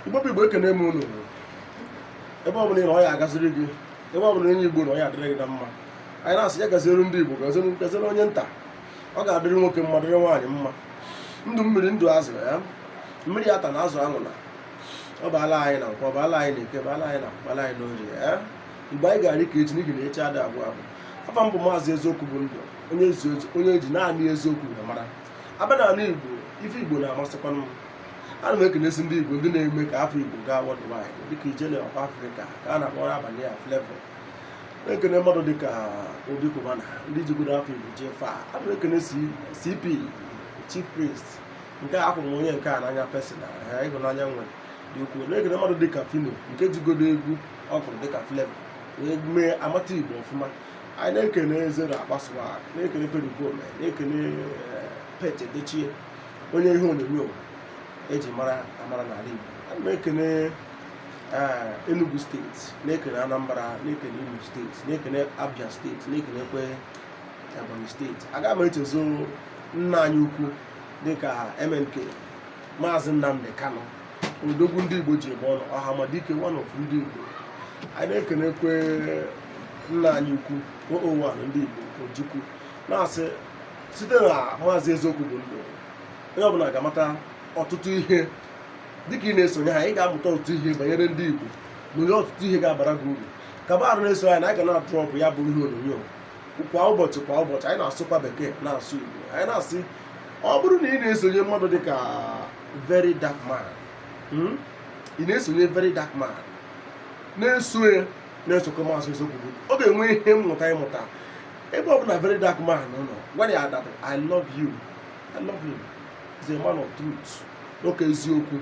Igbo bụ Igbo, ekene m unu. Ebe ọ bụla ị nọ, ọ ya agaziri gị. Ebe ọ bụla onye Igbo nọ, ọ ya adịrị gị na mma. Anyị na-asị ya gaziere ndị Igbo, gaziere, gaziere onye nta. Ọ ga-adịrị nwoke mma, dịrị nwaanyị mma. Ndụ mmiri, ndụ azụ ya, mmiri ata na azụ anwụna. Ọ baala anyị na nkwọ, baala anyị na eke, baala anyị na afọ, baala anyị n'orie. Ya Igbo, anyị ga-adị ka echi, n'ihi na echi adị agwụ agwụ. Afa m bụ Maazị Eziokwu bụ Ndụ, onye onye eji naanị eziokwu na mara. Abịa n'ala Igbo, ife Igbo na-amasịkwanụ m. Ana m ekenesi ndị Igbo, ndị na-eme ka afa Igbo gaa worldwide, dịka Ijele of Africa ka a na-akpọrọ abalị ya Flavor. Na-ekene mmadụ dịka Obi Cubana, ndị jigodo afa Igbo jee far. Ana m ekene CP, Chief Priest, nke a akwụrụ m onye nke a n'anya personal, ịhụnanya nwere dị ukwuu. Na-ekene mmadụ dịka Phyno, nke jigodo egwu ọ kụrụ dịka Flavor wee mee amata Igbo ọfụma. Anyị na-ekene Zero Akpasụwa, na-ekene Pericoma, na-ekene Pete Edochie, onye ihe onyonyo eji mara amara n'ala Igbo. Ana m ekene Enugu Steeti, na-ekene Anambra, na-ekene Imo Steeti, na-ekene Abia Steeti, na-ekenekwe Ebonyi Steeti. Agaghị m echezo nna anyị ukwu dịka MNK, Maazị Nnamdi Kanu, odogwu ndị Igbo ji eme ọnụ, ọhamadike one of ndị Igbo. Anyị na-ekenekwe nna anyị ukwu owan ndị Igbo, Ojukwu, na-asị site na Maazị Eziokwu bụ Ndụ, onye ọbụla ga-amata ọtụtụ ihe. Dịka ị na-esonye ha, ị ga-amụta ọtụtụ ihe banyere ndị Igbo na onye ọtụtụ ihe ga-abara gị uru. Kaba arụ na-eso anyị, na anyị ga na-adrop ya bụ ihe onyonyo kwa ụbọchị, kwa ụbọchị. Anyị na-asụkwa Bekee, na-asụ Igbo. Anyị na-asị, ọ bụrụ na ị na-esonye mmadụ dịka Very Dark Man, ị na-esonye Very Dark Man, na-eso ya, na-esokwa Maazị Eziokwu bụ, ọ ga-enwe ihe mmụta ịmụta. Ebe ọ bụla Very Dark Man nọ, gwa ya that I love you. I love him. He's a man of truth, nwoke eziokwu.